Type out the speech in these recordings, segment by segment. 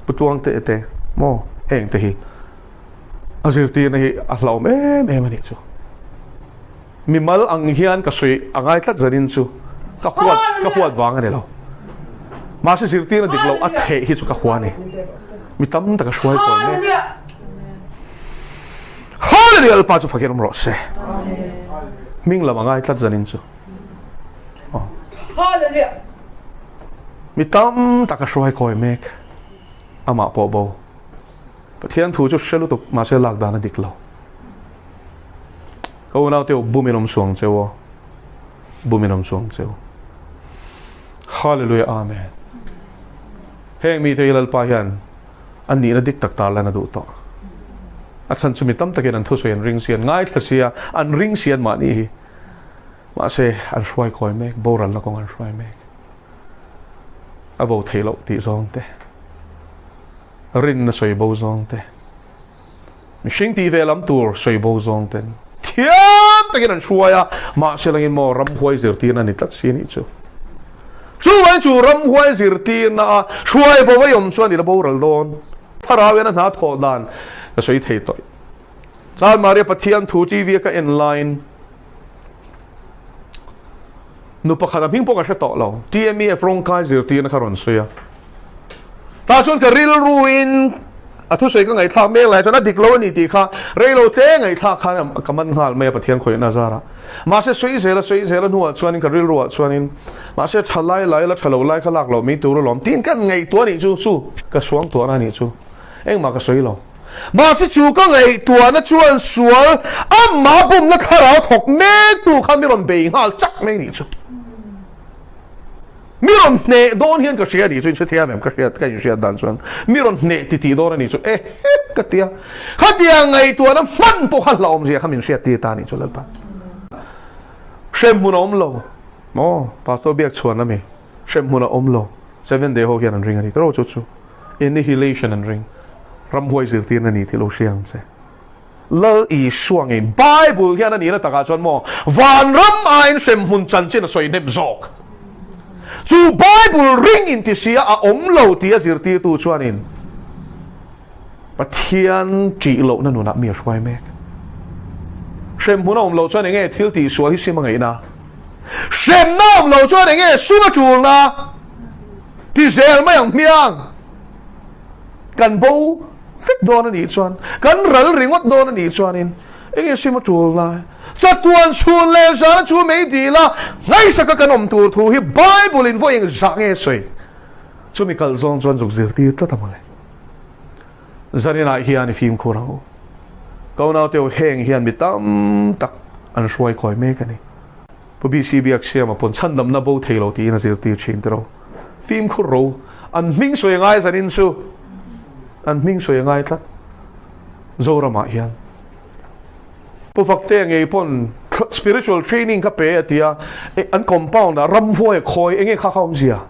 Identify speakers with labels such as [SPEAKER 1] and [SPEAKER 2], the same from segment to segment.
[SPEAKER 1] Pu Tluangte te maw heng te hi a zirtirna hi a hlauhawm em em a nih chu. Mimal ang hian ka sawi a ngai tlat zanin chu ka huat ka huat vang a ni lo. Mahse zirtirna dik lo a theh hi chu ka hua a ni. Mi tam tak a hruai kawi mek. Hallelujah Lalpa chu fakin awm rawh se. Hming lam a ngai tlat zanin chu.
[SPEAKER 2] Hallelujah.
[SPEAKER 1] Mi tam tak a hruai kawi mek. Amah pawh bo. Pathian thu chu hre lutuk mahse lak dan a dik lo. Ka unau te u bum in awm suang cheu aw. Bum in awm suang cheu. Hallelujah Amen. Heng mite hi Lalpa hian an nihna dik tak tarlan a duh tawh. A chhan chu mi tam takin an thusawi an ring si, an ngaithla si a, an ring si an mahni hi. Mahse an hruai kawi mek, boralna kawng an hruai mek. A bo theih loh tih zawng te, rinna sawi bo zawng te, mihring tih ve lam tur sawi bo zawng ten thiam takin an hruai a, mahse langin maw ramhuai zirtirna ni tlat si a nih chu. Chuvangin chu ramhuai zirtirna a hruai bo a awm chuan i la boral dawn. Thlarau hian a hna thawh dan ka sawi thei tawh. Chan Maria Pathian thu TV a ka en laiin Nu pakhat a hming pawh ka hre tawh lo. TMEF rawngkai zirtirna kha rawn sawi a. Tah chuan ka rilruin a thusawi ka ngaihthlak mek lai chuan a dik lo a ni tih kha rei lo te ngaihthlak khan ka man nghal mai a Pathian khawihna zarah. Mahse sawi zel a sawi zel a hnuah chuanin ka rilruah chuanin mahse tha lai lai la tha lo lai kha lak loh mai tur alawm tiin ka ngaihtuah a nih chu chu ka suangtuahna a nih chu engmah ka sawi lo. Mahse chu ka ngaihtuahna chuan sual amah bumna thlarau thawk mektu kha mi rawn bei nghal chak mai nih chu. Mi rawn hneh dawn hian ka hria a nih chu, inhrethiam em ka hriat ka inhriat dan chuan mi rawn hneh ti tih dawn a nih chu eh ka ti a. Khatiang ngaihtuahna hman pawh kha hlauhawmzia kha min hriat tir ta a nih chu Lalpa. Hremhmun a awm lo maw Pastor Biakchhuan ami hremhmun a awm lo Seventh Day ho hian an ring a ni tawh chu chu. Annihilation an ring. Ramhuai zirtirna ni tih lo hria ang che. Lal Isua ngei Bible hian a nihna takah chuan maw vanram aiin hremhmun chanchin a sawi hnem zawk. Chu Bible ring inti sia a awm lo tih a zirtirtu chuanin Pathian ṭih lohna nunah mi a hruai mek. Hremhmun a awm loh chuan enge thil tihsual hi sim a ngaihna? Hremna a awm loh chuan enge sum a ṭulna? Ti zel mai ang hmiang. Kan bo vek dawn a nih chuan, kan ral ringawt dawn a nih chuanin enge sim a tul lai? Chatuan chhun leh zana chu mei dil a, ngaihsaka kan awm tur thu hi Bible in vawi eng zah nge sawi? Chumi kalh zawng chuan zuk zirtir tlat a mawle. Zaninah hian i fimkhur ang u. Ka unaute u heng hian mi tam tak an hruai kawi mek a ni. Pu BC Biaksiama pawn chhandamna bo thei lo tiin a zirtir thin tiraw. Fimkhur ro an hming sawi a ngai zanin chu an hming sawi a ngai tlat Zoramah hian. Pu Faktea ngei pawn spiritual training kha pe a ti a, an compound ah ramhuai a khawi enge kha kha awmzia?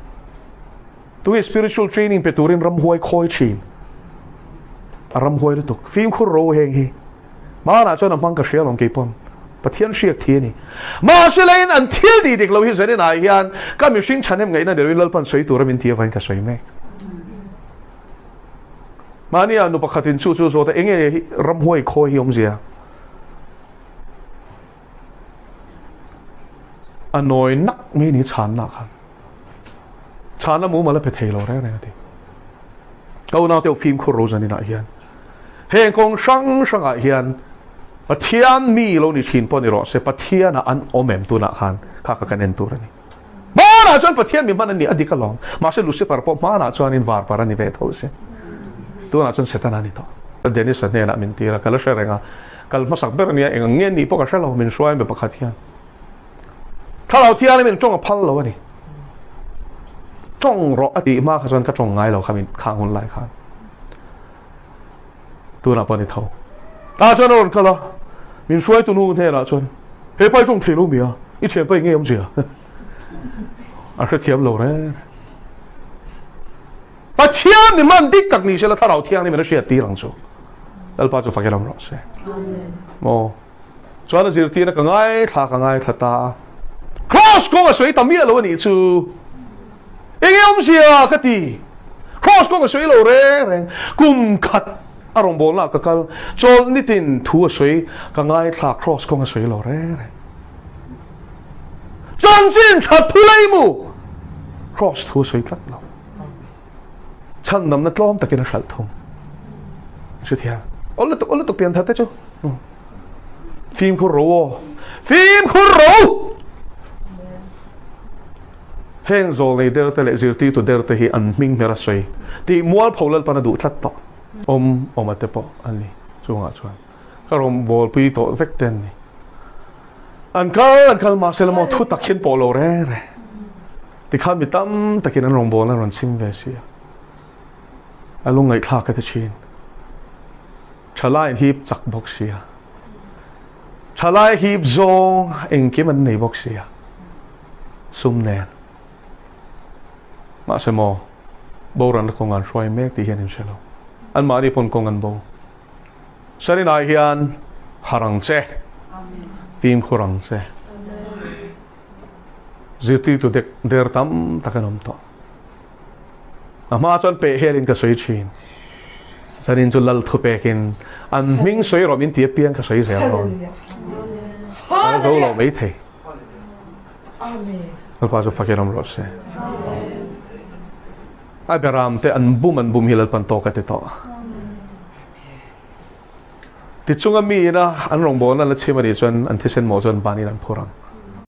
[SPEAKER 1] Tunge spiritual training pe turin ramhuai khawi thin? A ramhuai lutuk. Fimkhur ro heng hi. Hmanah chuan a hmang ka hria alawm kei pawn. Pathian hriak thi a ni. Mahse leiin an thil tih dik lo hi zaninah hian ka mihring chhanem ngaihna ni loin Lalpan sawi tura min ti avangin ka sawi mek. Mahnia nu pakhatin chu chu zawt a enge ramhuai khawi hi awmzia? A nawi nak mai ni chhanna khan. Chhanna mumal a pe thei lo reng reng a ti. Ka unau te fimkhur ro zaninah hian heng kawng hrang hrangah hian Pathian mi lo ni thin pawh ni rawh se Pathianah an awm em tunah khan kha kha kan en tur a ni. Hmanah chuan Pathian mi hman a ni a dik alawm. Mahse Lucifer pawh hmanah chuanin varpar a ni ve tho si. Tunah chuan Setana a ni tawh. Dennis-a hnenah min tir a, ka la hre reng a. Kal hmasak ber a nia, eng ang nge nih pawh ka hre lo, min hruai mi pakhat hian. Thlarau thianghlim in tawng a phal lo a ni. Tawng rawh a tih hma kha chuan ka tawng ngai lo kha min khang hun lai khan. Tunah pawh a ni tho. Tah chuan a rawn kal a, min hruaitu nu hnenah chuan, He pa i tawng thei lo mi a, i thianpa i ngei awmzia. A hrethiam lo reng. Pathian mi hman dik tak ni sela Thlarau Thianghlim in a hriat tir ang chu. Lalpa chu fakin awm rawh se. Maw. Chuan a zirtirna ka ngaithla ka ngaithla ta a. Kraws kawng a sawi ta miah lo a nih chu. Enge awmzia ka ti. Kraws kawng a sawi lo reng reng. Kum khat a rawngbawlnaah ka kal. Chawlh nitin thu a sawi ka ngaithla Kraws kawng a sawi lo reng reng. Chanchin tha thu lei mu Kraws thu a sawi tlat lo. Chhandamna tlawm takin a hralh thung. Hrethiam. Awl lutuk, awl lutuk pian thar te chu. Fimkhur ro aw. Fimkhur ro! Heng zawlnei der te leh zirtirtu der te hi an hming hmer a sawi tih mualpho Lalpan a duh tlat tawh. Awm awma te pawh an ni chungah chuan ka rawn bawlpui tawh vek te an ni. An kal an kal mahse la maw thu tak hian pawh lo reng reng. Tikhan mi tam takin an rawngbawlna an rawn chim ve si a. A lungngaihthlak ka ti thin. Thalai an hip chak bawk sia. Thalai hip zawng engkim an nei bawk sia. Sum nen. Mahse maw, boranna kawng an hruai mek tih hian in hre lo. Anmahni pawn kawng an bo. Sarinai hian harh ang che. Fimkhur ang che. Zirtirtu dek der tam tak an awm tawh. A hma chuan peh helin ka sawi thin. Zanin chu lal thu pekin an hming sawi rawh min ti apiang ka sawi zel dawn. Ka la zo lo mai thei. Lalpa chu fakin awm rawh se. A beram te an bum an bum hi Lalpan tawk a ti tawh. Tichunga mi ina an rawngbawlna la chhim a nih chuan an thisen mawh chuan banin an phur ang.